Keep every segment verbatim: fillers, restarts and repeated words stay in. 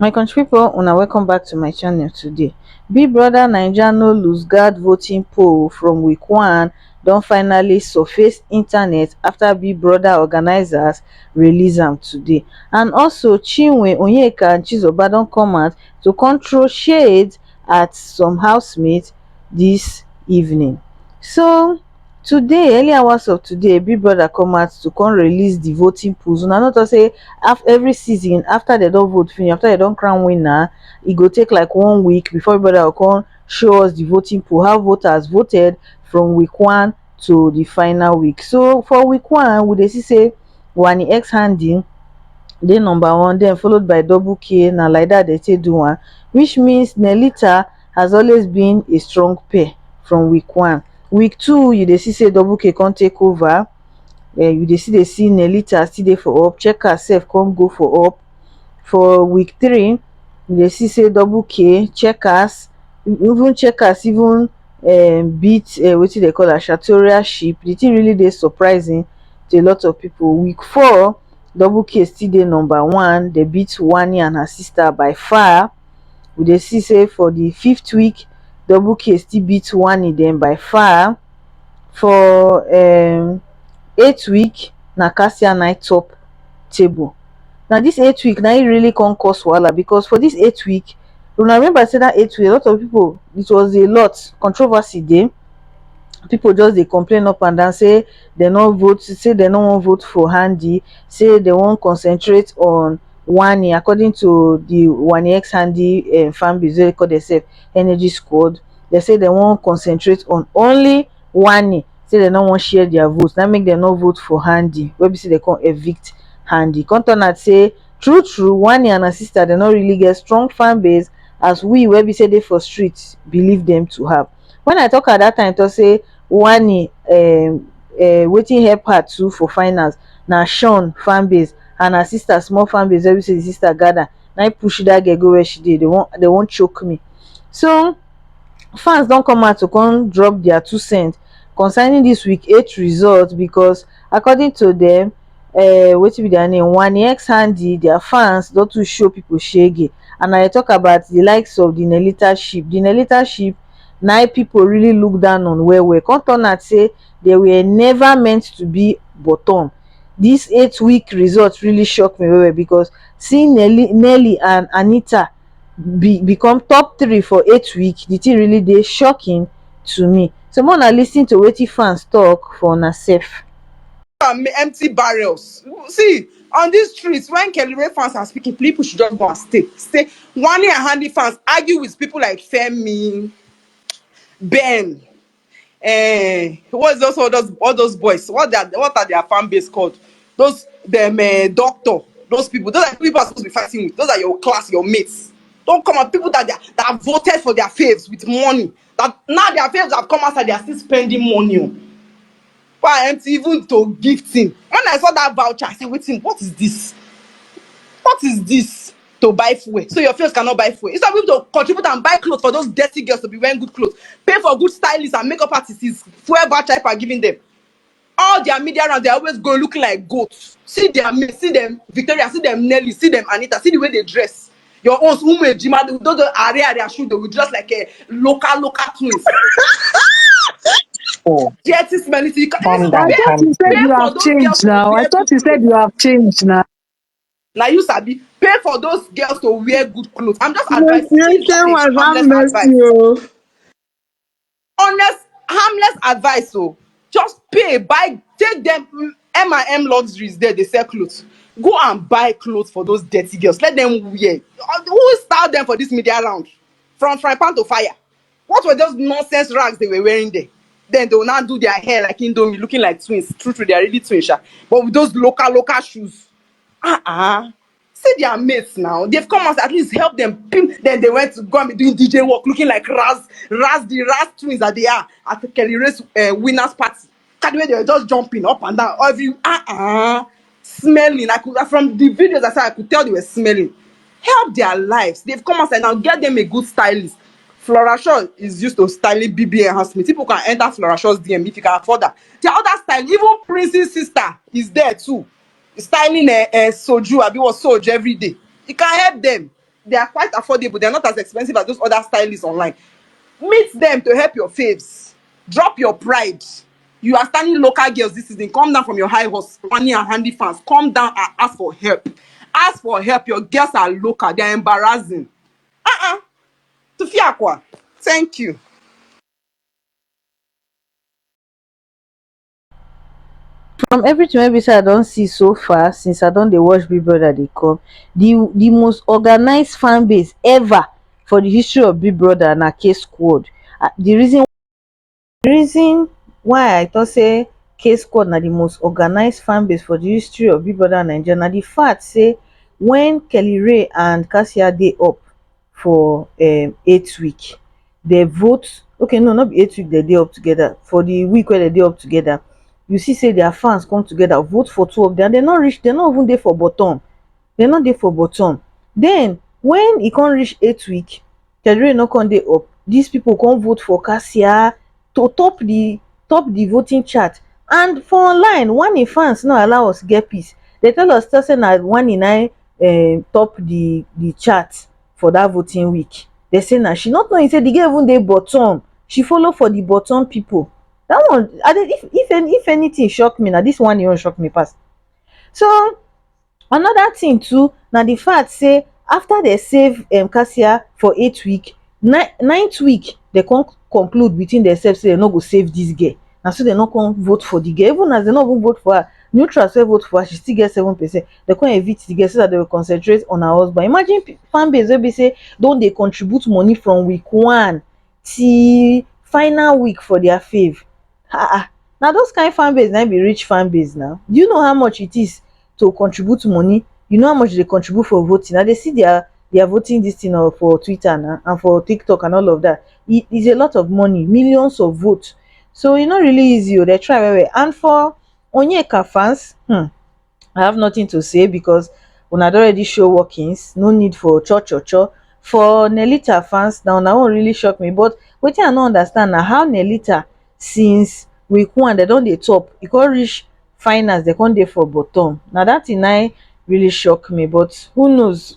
My country people, una welcome back to my channel today. Big Brother Naija no lose guard voting poll from week one don finally surface internet after Big Brother organizers release am today. And also, Chinwe, Onyeka and Chizoba don come out to control shade at some housemates this evening. So, today, early hours of today, Big Brother come out to come release the voting polls. Una know talk say af-, every season, after they don vote finish, after they don crown winner, e go take like one week before Big Brother go come show us the voting poll, how voters voted from week one to the final week. So for week one, we dey see say Wani X Handy dey number one, then followed by Double K. Na like that they take do one, which means Nelita has always been a strong pair from week one. Week two, you dey see say Double K come take over. Eh, you dey see, dey see Nelita still dey for up. Checkers sef come go for up. For week three, you dey see say Double K, Checkers, even Checkers even, um, beat, uh, wetin they call her, Shatoria Ship. The thing really dey surprising to a lot of people. Week four, Double K still dey number one. They beat Wani and her sister by far. We dey see say for the fifth week, Double K still beat Wani dem by far. For, um, eighth week, na Cassia na top table. Now this eighth week, now it really can cause wahala, because for this eighth week, una remember say that eighth week, a lot of people, it was a lot controversy dey. People just dey complain up and down, say they no vote, say they no wan vote for Handy, say they wan concentrate on Wani. According to the Wani X Handy, um, fan base, they call themselves Energy Squad. They say they wan concentrate on only Wani. Say they no wan share their votes. That make them no vote for Handy. Wey be say they come evict Handy. Come turn out say true, true, Wani and her sister, they no really get strong fan base as we, wey be say they for street, believe them to have. When I talk at that time, to say Wani, um, uh, wetin help her too for finals, na Sean fan base and her sister small fan base, wey be say the sister gather, na im push that girl go where she dey. They won't, they won't choke me. So fans don come out to come drop their two cents concerning this week eight result, because according to them, uh, wetin be their name, Wani X Handy, their fans don too show people shege. And I talk about the likes of the Nelita Ship. The Nelita Ship, na people really look down on well well. Come turn out say they were never meant to be bottom. This eight week result really shocked me well well, because seeing Nelly, Nelly and Anita be, become top three for eight week, the thing really dey shocking to me. So make una listen to wetin fans talk for una sef. Am-, empty barrels. See, on these streets, when Kelly Ray fans are speaking, people should just go and stay. Stay. Wani and Handy fans argue with people like Femi, Ben. Eh, what's those, all those, all those boys? What they are, what are their fan base called? Those them, eh, doctor. Those people. Those are people are supposed to be fighting with. Those are your class, your mates. Don't come on, people that they are, that voted for their faves with money. That now their faves have come out and they are still spending money on. Why empty even to gifting? When I saw that voucher, I said, "Waiting, what is this? What is this?" To buy fuel. So your faves cannot buy fuel. Instead of people to contribute and buy clothes for those dirty girls to be wearing good clothes, pay for good stylists and makeup artists, is fuel voucher people are giving them. All their media rounds, they're always going looking like goats. See their men, see them Victoria, see them Nelly, see them Anita, see the way they dress. Your own Umu Ejima, those are area, area shoes, they will dress like a local, local twins. Oh, Dirty, smelly. So you can calm down, I thought calm you said pay you for have those changed girls to now. I wear thought you good said clothes. You have changed now. Now you sabi, pay for those girls to wear good clothes. I'm just advising. See, Pronunciation just a was harmless harmless, advice. Yo. Honest, harmless advice. So just pay, buy, take them mm, M and M luxuries there. They sell clothes. Go and buy clothes for those dirty girls. Let them wear. Who styled them for this media round? From fry pan to fire. What were those nonsense rags they were wearing there? Then they will now do their hair like Indomie, looking like twins. True, true, they are really twins, sha. But with those local, local shoes. Uh-uh. See their mates now. They've come out, at least help them. Pim. Then they went to go and be doing D J work, looking like Raz, Raz, the Raz twins that they are at the Kelly Race uh, winners party. Can't wait, they were just jumping up and down. Every uh-uh. Smelling. I could, from the videos I saw, I could tell they were smelling. Help their lives. They've come outside now. Get them a good stylist. Flora Shaw is used to styling B B and house me. People can enter Flora Shaw's D M if you can afford that. The other style, even Prince's sister is there too. Styling a, a soju, I be was soju every day. You can help them. They are quite affordable. They are not as expensive as those other stylists online. Meet them to help your faves. Drop your pride. You are standing local girls this season. Come down from your high horse, Fanny and Handy fans. Come down and ask for help. Ask for help. Your girls are local. They are embarrassing. Uh-uh. Tufiakwa. Thank you. From everything wey be say I don see so far, since I don dey watch Big Brother dey come, the the most organized fan base ever for the history of Big Brother na K Squad. Ah, the reason the reason why I talk say K Squad na the most organized fan base for the history of Big Brother Nigeria na the fact say when Kelly Rae and Cassia dey up for um eight week, they vote, okay, no, not be eight week they dey up together, for the week where they dey up together, you see say their fans come together, vote for two of them, they not reach, they not even dey for bottom, they not dey for bottom. Then when e come reach eight week, Kelly Rae no come dey up, these people come vote for Cassia to top the top the voting chart. And for online, Wanni fans no allow us get peace. They tell us tell say na Wanni na um top the the chart for that voting week. They say na she, not knowing say the girl even dey bottom. She follow for the bottom people. That one, I dey, if if any, if anything shock me, na this one e wan shock me pass. So another thing too na the fact say after they save um Cassia for eight week, ni- ninth week they come conclude between themselves say they no go save this girl. Na so they no come vote for the girl. Even as they no even vote for her, neutrals wey vote for her, she still get seven percent. They come evict the girl so that they will concentrate on her husband. Imagine pe- fan base wey be say don dey contribute money from week one till final week for their fave. Ah, ah. Na those kind fan base na im be rich fan base now. Do you know how much it is to contribute money? You know how much they contribute for voting? I dey see their their voting this thing uh, for Twitter now and for TikTok and all of that. It is a lot of money, millions of votes. So e no really easy o. They try well well. And for Onyeka fans, hmm, I have nothing to say because una don already show workings, no need for cho cho cho. For Nelita fans, na una own really shock me, but wetin I no understand na how Nelita, since week one dem don dey top, e come reach finals dem come dey for bottom. Na that thing na im really shock me, but who knows?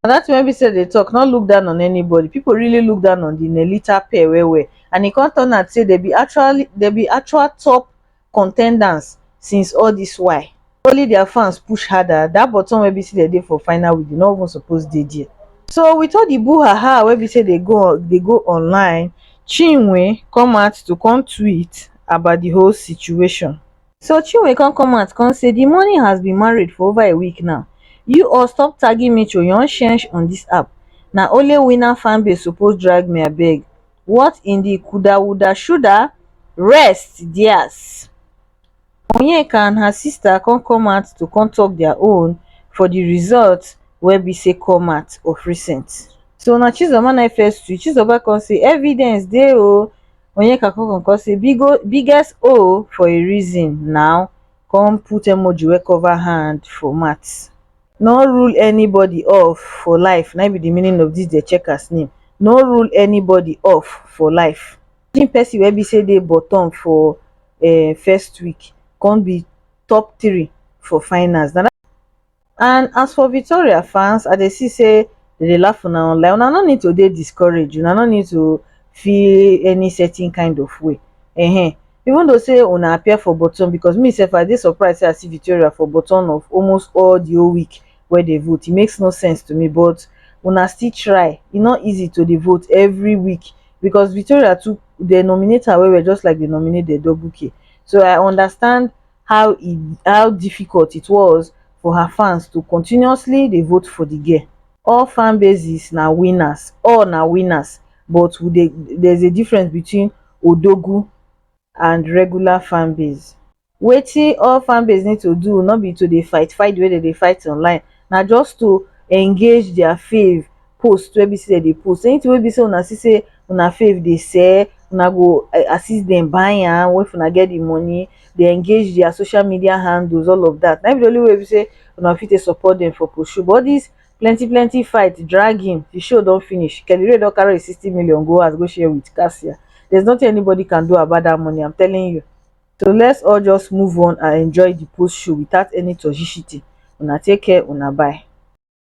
Na that thing wey be say dey talk, no look down on anybody. People really look down on the Nelita pair well well, and e come turn out say dem be actually dem be actual top contenders since all this while. Only their fans push harder. That bottom wey be say dem dey for final week, dem no even suppose dey there. So with all the boo ha ha wey be say dey go dey go online, Chinwe come out to come tweet about the whole situation. So Chinwe come come out come say the money has been married for over a week now. You all stop tagging me to your change on this app. Na only winner fan base suppose drag me abeg. What in the kuda wuda shoulda rest theirs. Onyeka and her sister come come out to come talk their own for the result wey be say come out of recent. So na Chizoba na first tweet. Chizoba come say evidence dey o. Onyeka come come come say big o, biggest o for a reason now. Come put emoji wey cover hand for mat. No rule anybody off for life, na be the meaning of this the checkers name. No rule anybody off for life. Imagine person wey be say dey bottom for uh, first week come be top three for finals. Na that- and as for Victoria fans, I dey see say they dey laugh una online. Una no need to dey discouraged. Una no need to feel any certain kind of way. Ehen. Even though say una appear for bottom, because me sef I dey surprised say I see Victoria for bottom of almost all the whole week wey dey vote. It makes no sense to me, but una still try. E no easy to dey vote every week because Victoria too dey nominate her well well just like dey nominate the double K. So I understand how e how difficult it was for her fans to continuously dey vote for the girl. All fan bases na winners, all na winners, but we dey there's a difference between odogu and regular fan base. Wetin all fan base need to do no be to dey fight fight the way dem dey fight online, na just to engage their fave post wey be say dem dey post. Anything wey be say una see say una fave dey sell, una go eh, assist dem buy am if una get the money, dey engage their social media handles, all of that. Na im be the only way be say una fit take support dem for pursue. But all this plenty plenty fight, dragging, the show don finish. Kelly Rae don carry sixty million go house go share with Cassia. There's nothing anybody can do about that money, I'm telling you. So let's all just move on and enjoy the post show without any toxicity. Una take care, una bye.